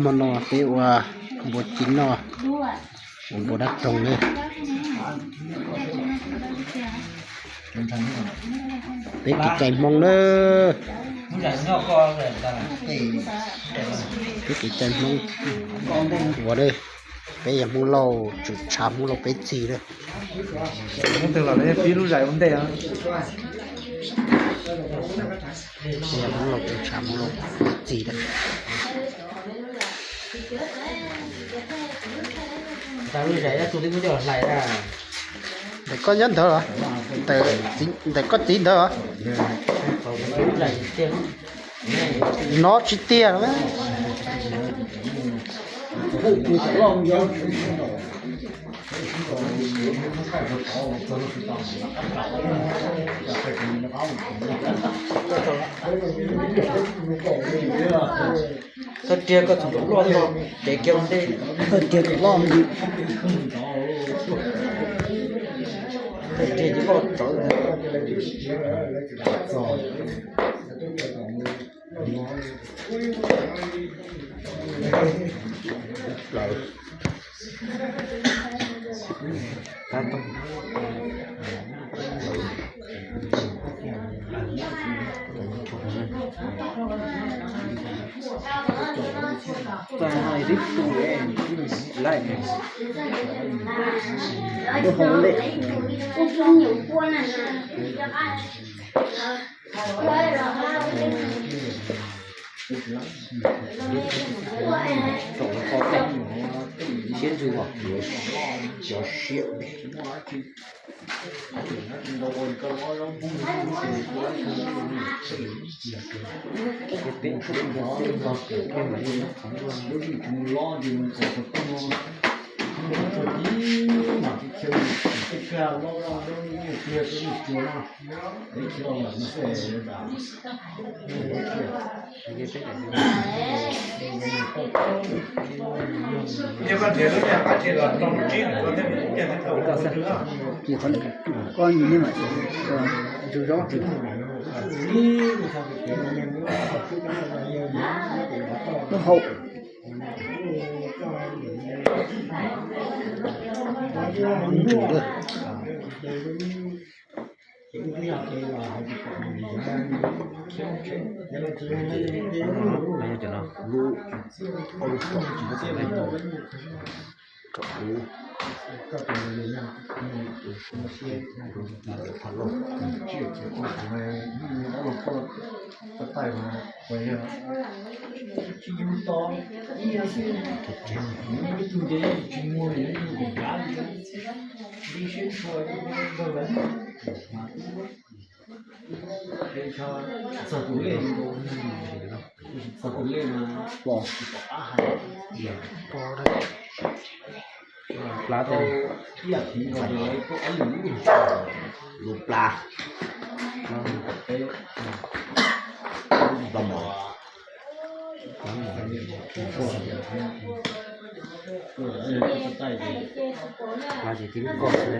Hmo no peb ua npua ci noj, ua npua dab roog na. Peb kev cai Hmoob na. Peb kev cai Hmoob ua na. Peb yog Hmoob Lauj, tswm tshav Hmoob Lauj peb txig na. Peb yog Hmoob Lauj, tswm tshav Hmoob Lauj peb txig na. Ntawm koj nyob ntawd los? Ntawm koj txiv ntawd los? No tsis tiag. Koj riag koj tus loj no, ces kiag ua ntej. Koj riag tus loj no, koj riag tus loj rawv. Hauv. Plab, lub plab, plab mos. Plab ces tib lub koj xwb.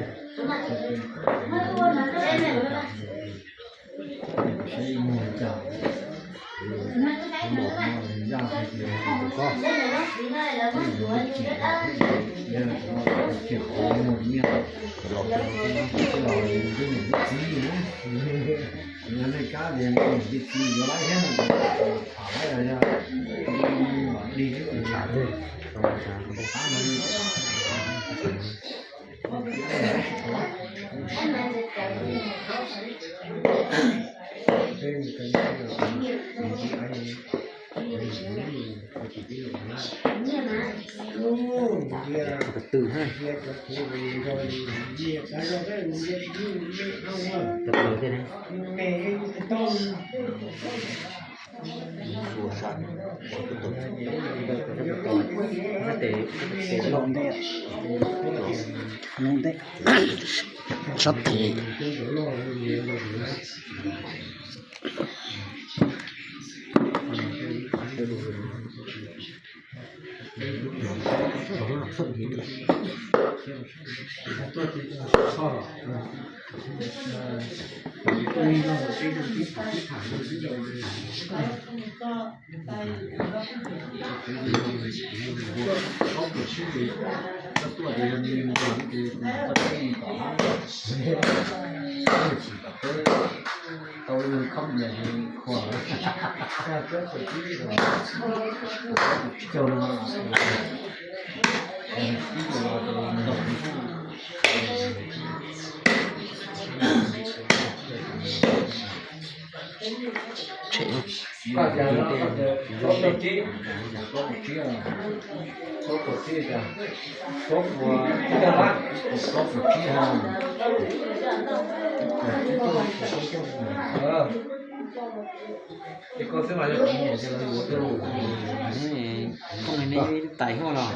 Tus twg ha? Tus twg thiab ne? Sab tes, sab tes. Tais hov los.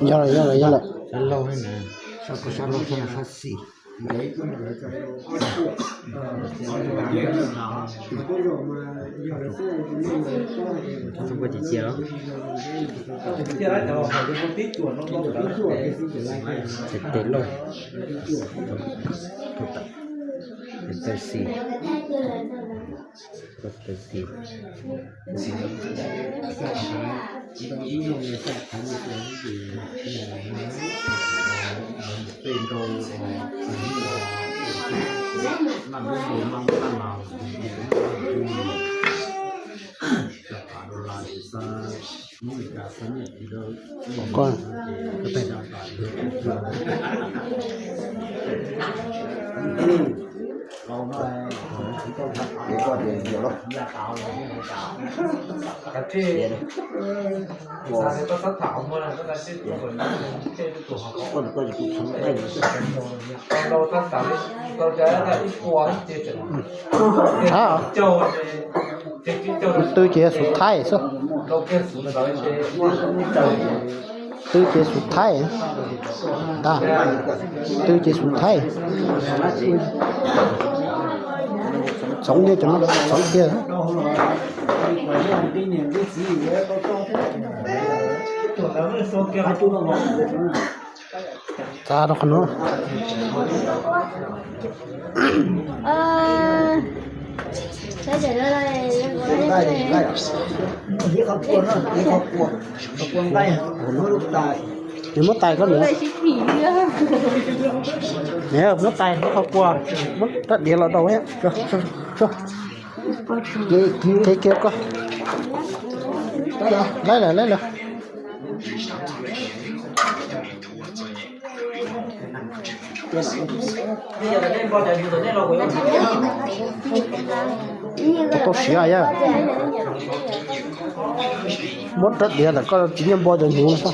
Yog lawm, yog lawm, yog lawm. Sab laug na, sab koj sab laug sab no sab xis. Xoo koj cia cia los. Tes tes lauj. Tes tes xis. Tes tes xis. Koj, twb ces xub thaij xwb. Twb ces xub thaij. Ntag, twb ces xub thaij. Txhoov tiag, cov no txhoov tiag. Txav rau qhov no. Nws muab tais koj nws. Nws muab tais muab qhov kua, muab rab diav los rau. Kev kiag koj. Laib lawm, laib lawm. Tau siav yog muab rab diav ntawm koj tsis nyiaj npo cov hnyuv xwb.